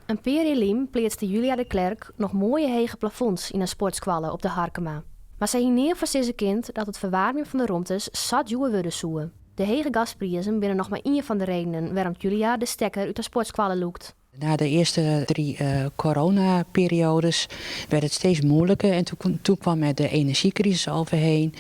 In pear jier lyn pleatste Julia de Klerk noch moaie hege plafonds yn har sportskoalle op De Harkema. Mar sy hie nea foarsizze kind dat it ferwaarmjen fan de romtes sa djoer wurde soe. De hege gasprizen binne noch mar ien fan de redenen wêrom't Julia de stekker út har sportskoalle lûkt. Na de eerste drie coronaperiodes werd het steeds moeilijker. En toen kwam er de energiecrisis overheen.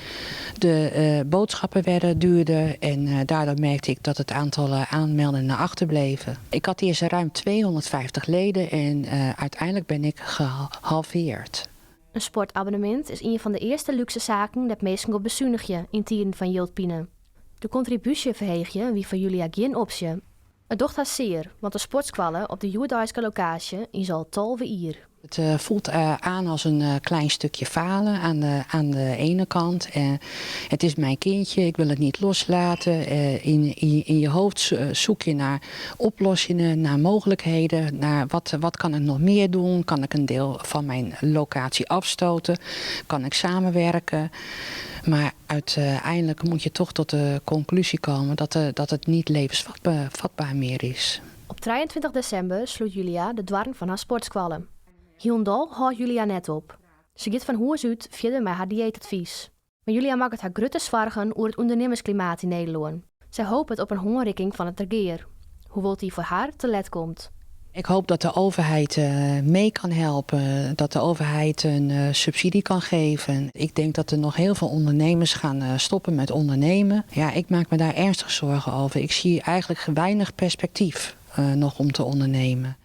De boodschappen werden duurder en daardoor merkte ik dat het aantal aanmeldingen achterbleven. Ik had eerst ruim 250 leden en uiteindelijk ben ik gehalveerd. In sportabonnemint is ien fan de earste lúkse saken dêr't minsken op besunigje yn tiden fan jildpine. De kontribúsje ferheegje wie foar Julia gjin opsje. It docht har sear, want de sportskoalle op de hjoeddeiske lokaasje is al 12 jier. Het voelt aan als een klein stukje falen aan de ene kant. Het is mijn kindje, ik wil het niet loslaten. In je hoofd zoek je naar oplossingen, naar mogelijkheden. Naar wat kan ik nog meer doen? Kan ik een deel van mijn locatie afstoten? Kan ik samenwerken? Maar uiteindelijk moet je toch tot de conclusie komen dat het niet levensvatbaar meer is. Op 23 desimber slút Julia de doarren fan har sportskoalle. Hielendal hâldt Julia net op. Se giet fan hûs út fierder mei har dieetadvys. Mar Julia makket har grutte soargen oer it ûndernimmersklimaat yn Nederlân. Sy hopet op in hânrikking fan it regear, hoewol't dy foar har te let komt. Ik hoop dat de overheid mee kan helpen, dat de overheid een subsidie kan geven. Ik denk dat er nog heel veel ondernemers gaan stoppen met ondernemen. Ja, ik maak me daar ernstig zorgen over. Ik zie eigenlijk weinig perspectief nog om te ondernemen.